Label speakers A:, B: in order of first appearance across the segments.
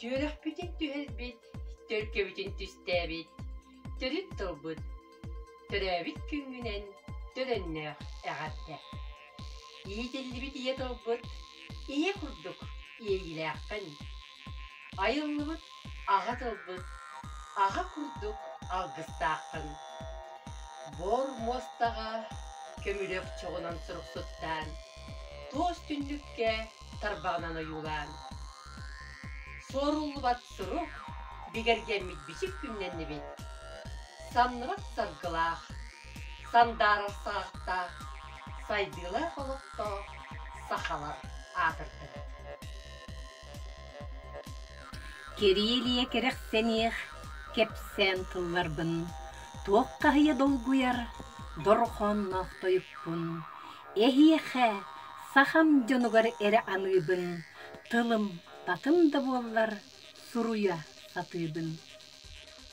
A: Түөрэхпитин түһэрбит, төлкөбүтүн түстээбит, төрүт тылбыт, төрөөбүт күҥҥүнэн төлөннөөх эҕэрдэ! Иитиллибит ийэ тылбыт ийэ курдук иэйиилээххин, айыллыбыт аҕа тылбыт аҕа курдук алгыстааххын. Буор муостаҕа көмүлүөк чоҕунан суруксуттаан, туос түннүккэ тарбаҕынан ойуулаан, суоруллубат сурук бигэргэммит бичик күннэннибит, самныбат саргылаах, сандаарар саҕахтаах, сайдыылаах олохтоох сахалар аатырдыбыт.
B: Кирилия кэрэхсэниэх кэпсээн тылларбын, туоххаһыйа долгуйар дорҕоонноох тойукпун, эһиэхэ, сахам дьонугар эрэ аныыбын, тылым татым да буоллар суруйа сатыыбын.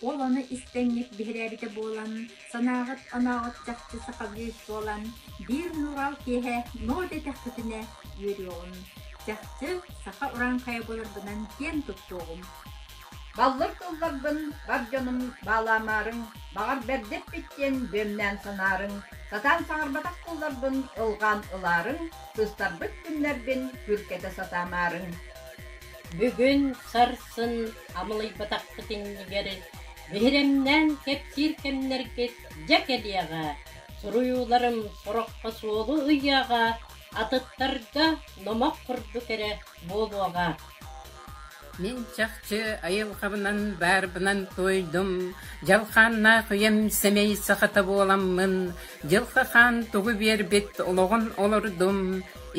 C: Ол ону истэҥҥит биһирээбитэ буолан, санааҕыт-онооҕут чахчы сахалыы буолан, биир нуурал киэһэ ноо диэтэхпитинэ үөрүөҕүм, чахчы саха урааҥхайа буоларбынан киэн туттуоҕум.
D: Баллыр тылларбын бар дьонум баалаамаарыҥ, баҕар бэрди эппит диэн бүөмнээн санаарыҥ, сатаан саҥарбатах тылларбын ылҕаан ылаарыҥ, сыстарбыт күннэрбин күркэтэ сатаамаарыҥ.
E: Бүгүн сарсын амылыйбатахпыт иннигэр биһирэмнээн кэпсиир кэмнэргит дьэ кэлиэҕэ, суруйууларым сороххо суолу ыйыаҕа, атыттарга номох курдук эрэ буолуоҕа.
F: Мин чахчы айылҕабынан баарбынан туойдум, дьалхааннаах үйэм сэмэй сахата буоламмын, дьылҕа хаан тугу биэрбит олоҕун олордум,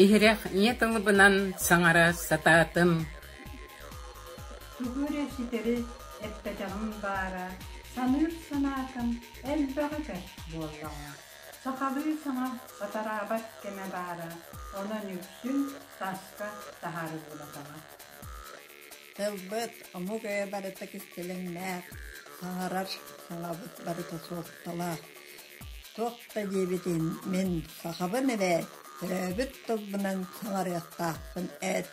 F: иһирэх ийэ тылбынан саҥара сатаатым.
G: Тугу эрэ ситэри эппэтэҕим баара, саныыр санаатым элбэҕи бэрт буоллаҕа. Сахалыы саҥа сатараабат кэмэ баара, онон үксүн таска таһаарыллыбатаҕа.
H: Тылбыт, омук өйө барыта кистэлэҥнээх, саҥарар саҥабыт барыта суолталаах. Туох да диэбитин мин сахабын эбээт, төрөөбүт тылбынан саҥарыахтаахпын ээт.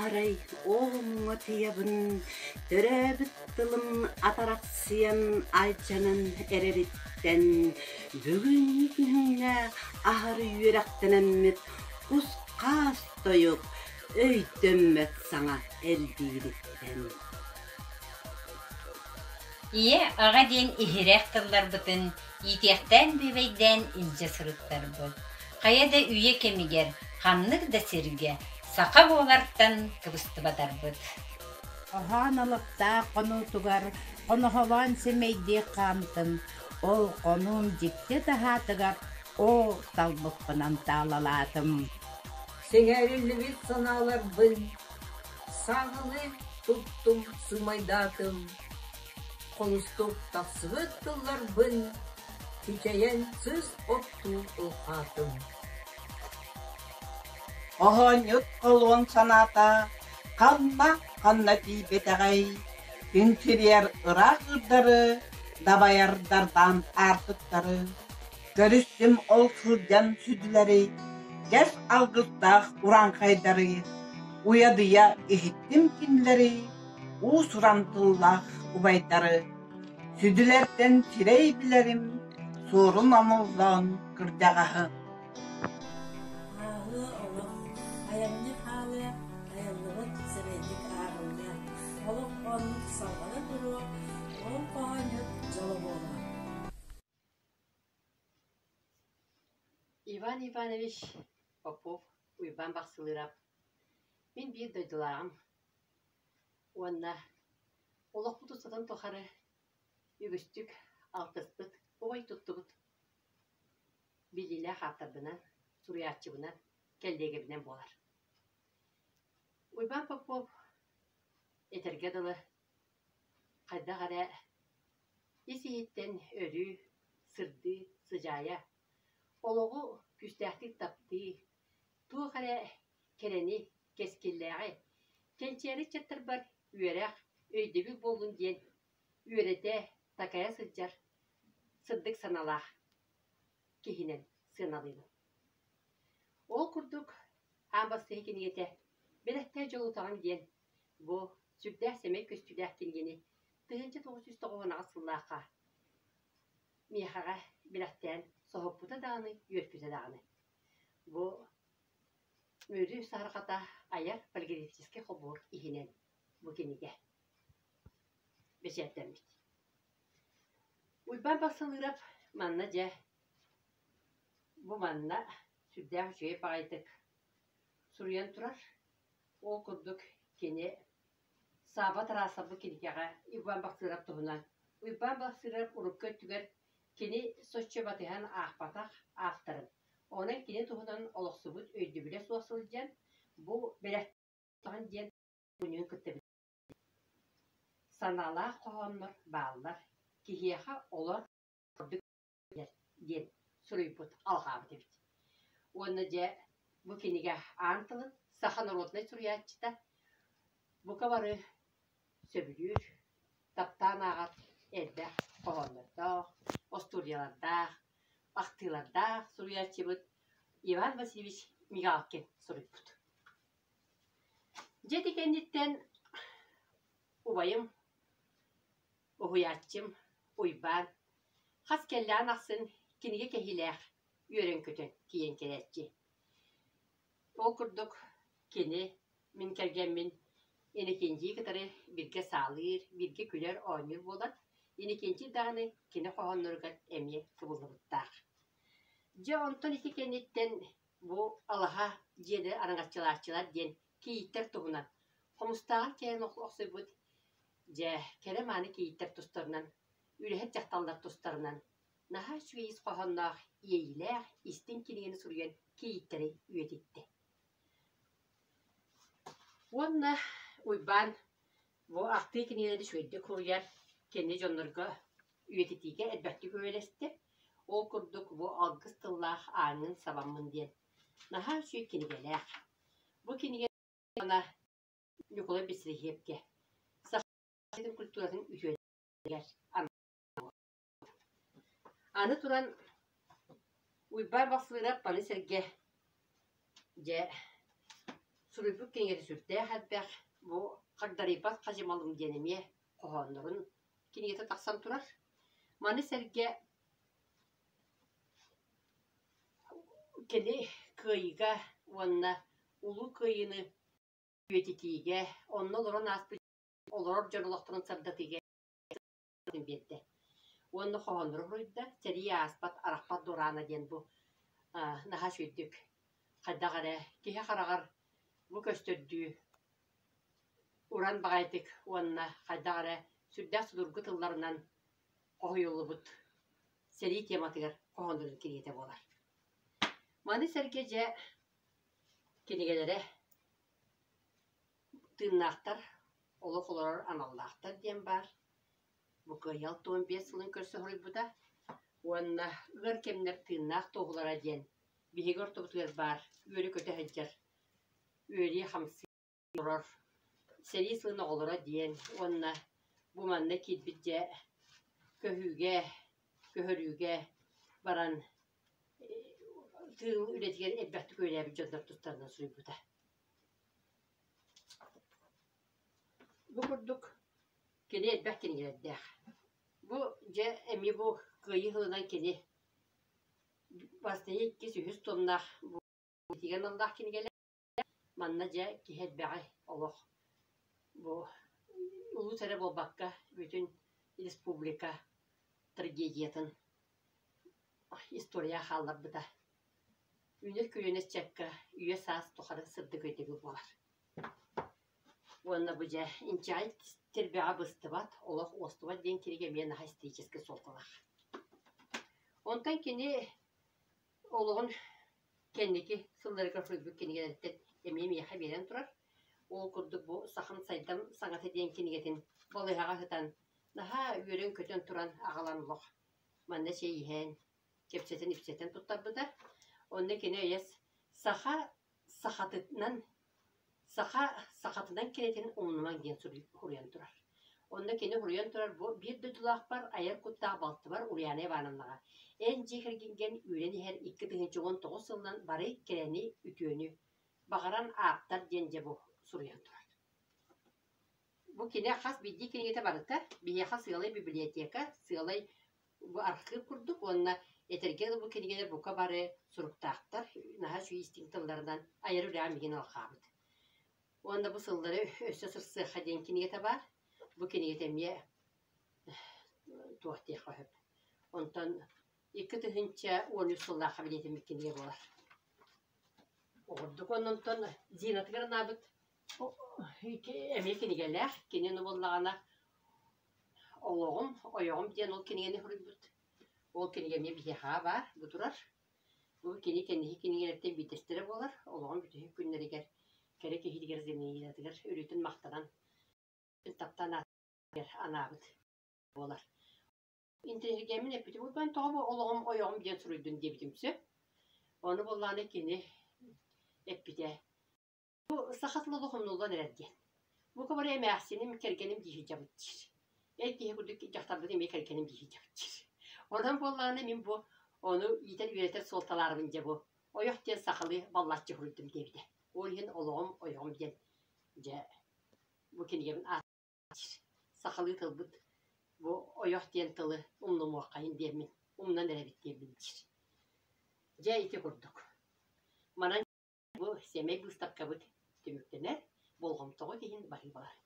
E: Арай оҕоҥҥо тыйабын, төрөөбүт тылым атарахсыйан алдьанан эрэриттэн, бүгүҥҥү күһүҥҥэ аһары үөрэхтэнэммит кус-хаас тойук өйдөммөт саҥа элбиириттэн.
I: Ийэ, аҕа диэн иһирэх тылларбытын иитиэхтээн бүөбэйдээн илдьэ сырыттарбыт. Хайа да үйэ кэмигэр, ханнык да сиргэ саха буолартан кыбыстыбатарбыт.
J: Хоһоон алыптаах хонуутугар хоноһолоон сэмэйдии хаамтым, ол хонуум дьикти таһаатыгар оо талбыппынан таалалаатым.
K: Сэҥээриллибит санааларбын сааһылыы туттум, сыымайдаатым, холустук тахсыбыт тылларбын кичэйэн сыыс оттуу ылхаатым.
L: Оһоонньут холуон санаата ханна-ханна тиийбэтэҕэй, тинчириэр ыраах ыырдары, дабайар дардаан аартыктары, көрүстүм ол сылдьан сүдүлэри, кэс алгыстаах урааҥхайдары, уйадыйа иһиттим кинилэри, уус-уран тыллаах убайдары, сүдүлэртэн сирэй билэрим, суорун омоллоон кырдьаҕаһы.
M: Ааҕыы олох, айымньы хаалыа, айыллыбыт сэмэйдик ааҕыллыа, олох оннук салҕана туруо, ол хоһоонньут дьоло буолуо.
A: Иван Иванович Попов, Уйбаан Бахсылыырап мин биир дойдулааҕым уонна олохпут устатын тухары үгүстүк алтыспыт, убай туттубут биллиилээх ааптарбынан, суруйааччыбынан, кэллиэгэбинэн буолар. Уйбаан Попов этэргэ дылы хайдах эрэ ис-иһиттэн өрүү сырдыы, сыдьаайа, олоҕу күүстээхтик таптыы, туох эрэ кэрэни, кэскиллээҕи, кэнчээри ыччаттарбар үөрэх, өйдөбүл буоллун диэн үөрэтэ, такайа сылдьар сырдык санаалаах киһинэн сыаналыыбын. Ол курдук аан бастакы кинигэтэ. Бэлэхтээ дьолутаҕын диэн бу сүрдээх сэмэй көстүүлээх кинигэни 1998 сыллаахха миэхэҕэ бэлэхтээн соһуппута даҕаны, үөрпүтэ даҕаны. Бу Мүрү саһарҕата айар полиграфическай хобуор иһинэн бу кинигэ бэчээттэммит. Уйбаан Бассалыырап манна дьэ бу манна сүрдээх үчүгэй баҕайытык суруйан турар. Ол курдук кини Сааба Тарасов бу кинигэҕэ Иван Бахсыров туһунан. Уйбаан Бахсыров урукку өттүгэр кини соччо батыһан аахпатах авторын. Онон кини туһунан олохсубут өйдөбүлэ суох сылдьан, бу бэлэхтэҕин диэн күнүн кытта Санаалаах хоһооннор бааллар, киһиэхэ олор ордук диэн суруйбут алҕаабыт эбит. Уонна дьэ бу кинигэ аан тылын саха норуодунай суруйааччыта бука бары сөбүлүүр, таптаан ааҕар элбэх хоһооннордоох, остуоруйалардаах, ахтыылардаах суруйааччыбыт Иван Васильевич Мигалкин суруйбут. Дьэ ити кэнниттэн убайым, уһуйааччым Уйбаан хас кэллэҕин ахсын кинигэ кэһиилээх үөрэн-көтөн тиийэн кэлээччи. Ол курдук кини мин кэргэммин Иннокентийи кытары бииргэ саалыыр, бииргэ күлэр-оонньуур буолан, Иннокентий даҕаны кини хоһоонноругар эмиэ кыбыллыбыттаах. Дьэ онтон ити кэнниттэн бу алаһа дьиэни араҥаччылааччылар диэн кийииттэр туһунан Хомустааҕар кэлэн охсуйбут дьэ кэрэ-мааны кийииттэр тустарынан, үлэһит дьахталлар тустарынан наһаа үчүгэй ис хоһоонноох, иэйиилээх, истиҥ кинигэни суруйан кийииттэри үйэтиттэ. Уонна Уйбаан бу ахтыы кинигэлэри үчүгэйдик суруйар, кини дьоннорго үйэтитиигэ элбэхтик үлэлэстэ. Ол курдук бу алгыс тыллаах ааҥҥын сабаммын диэн наһаа үчүгэй кинигэлээх. Бу кинигэ Ньукулай Бэсилиэпкэ саха сирин культуратын үтүөлэригэр Аны туран Уйбаан Баслыырап маны сэргэ дьэ суруйбут кинигэтэ сүрдээх элбэх. Бу «Хагдарыйбат хадьымалым» диэн эмиэ хоһооннорун кинигэтэ тахсан турар. Маны сэргэ кини Кыайыыга уонна Улуу Кыайыыны үйэтитиигэ, онно олорон ааспыт олорор дьон олохторун сырдатыыга биэрдэ. Уонна хоһооннору суруйда. Сэрии ааспат, арахпат дуораана диэн бу наһаа үчүгэйдик хайдах эрэ киһи хараҕар бу көстөрдүү уран баҕайытык уонна хайдах эрэ сүрдээх судургу тылларынан хоһуйуллубут сэрии тематыгар хоһооннорун кинигэтэ буолар. Маны сэргэ дьэ кинигэлэрэ Тыыннаахтар олох олорор аналлаахтар диэн баар. Бу кыайыы 65 сылын көрсө суруйбута уонна ыар кэмнэр тыыннаах туоһулара диэн биһиги ортобутугар баар үөрэ-көтө сылдьар үөрүү-хамсыы олорор сэрии сылын оҕолоро диэн уонна бу манна киирбит дьэ көһүүгэ, көһөрүүгэ баран тыыл үлэтигэр элбэхтик үлэлээбит дьоннор тустарынан суруйбута. Бу курдук кини элбэх кинигэлэрдээх. Бу дьэ эмиэ бу Кыайыы сылынан кини бастакы, иккис, үһүс томнаах бу аналлаах кинигэлэр. Манна дьэ киһи элбэҕи олох бу улуус эрэ буолбакка бүтүн республика трагедиятын история хаалларбыта. Үүнэр көлүөнэ ыччакка үйэ-саас тухары сырдык өйдөбүл буолар. Уонна бу дьэ инчэҕэй тирбэҕэ быстыбат, олох уостубат диэн кинигэ эмиэ наһаа историческай суолталаах. Онтон кини олоҕун кэнники сылларыгар суруйбут кинигэлэриттэн эмиэ миэхэ биэрэн турар. Ол курдук бу «Сахам сайдам саҥата» диэн кинигэтин балыыһаҕа сытан наһаа үөрэн-көтөн туран аҕалан олох манна чэй иһэн, кэпсэтэн-ипсэтэн туттарбыта. Онно кини эйэс саха сахатынан саха сахатынан кирэтин умнумаҥ диэн суруйан турар. Онно кини суруйан турар бу биир дойдулаахпар айар куттаах балтыбар Ульяна Ивановнаҕа эн дьиэ кэргэҥҥин үүрэн иһэр 2019 сылынан бары кэрэни, үтүөнү баҕаран ааптар диэн дьэ бу. суруйан турар. Бу кини хас биирдии кинигэтэ барыта биһиэхэ сыалай библиотека, сыалай бу архыып курдук уонна этэргэ дылы бу кинигэлэр бука бары суруктаахтар, наһаа үчүгэй истиҥ тылларынан айар үлэҕэ миигин алҕаабыт. Уонна бу сыллары өссө сырсыахха диэн кинигэтэ баар. Бу кинигэтэ эмиэ туох диэххэ сөп. Онтон 2013 сыллаахха бэлиэтэммит кинигэ буолар. Оҕурдук оннунтан Зинатыгар анаабыт эмиэ кинигэлээх. Кини ону буоллаҕына «Олоҕум, ойоҕум» диэн ол кинигэни суруйбут. Ол кинигэ эмиэ биһиэхэ баар, бу турар. Бу кини кэнники кинигэлэриттэн биирдэстэрэ буолар. Олоҕун бүтэһик күннэригэр кэрэ киһитигэр Зинаидатыгар өрүүтүн махтанан, таптаан анаабыт буолар. Интэриэһиргээммин эппитим, «Уйбаан тоҕо бу олоҕум, ойоҕум диэн суруйдун» диэбитим сөп. Ону буоллаҕына кини эппитэ: «Бу саха тыла олох умнуллан эрэр» диэн. Бука бары эмээхсиним, кэргэним дии сылдьабыт диир. Эр киһи курдук дьахтарбыт эмиэ кэргэним дии сылдьабыт диир. Онон буоллаҕына мин бу ону иитэр-үөрэтэр суолталаарбын дьэ бу ойох диэн сахалыы баллаччы суруйдум диэбитэ. Ол иһин олоҕум, ойоҕум диэн дьэ бу кинигэбин Сахалыы тылбыт бу ойох диэн тылы умнумуоххайын диэммин, умнан эрэбит диэммин диир. Дьэ ити курдук. Манан бу сэмэй быыстапкабыт түмүктэнэр, болҕомтоҕут иһин баһыыбалар.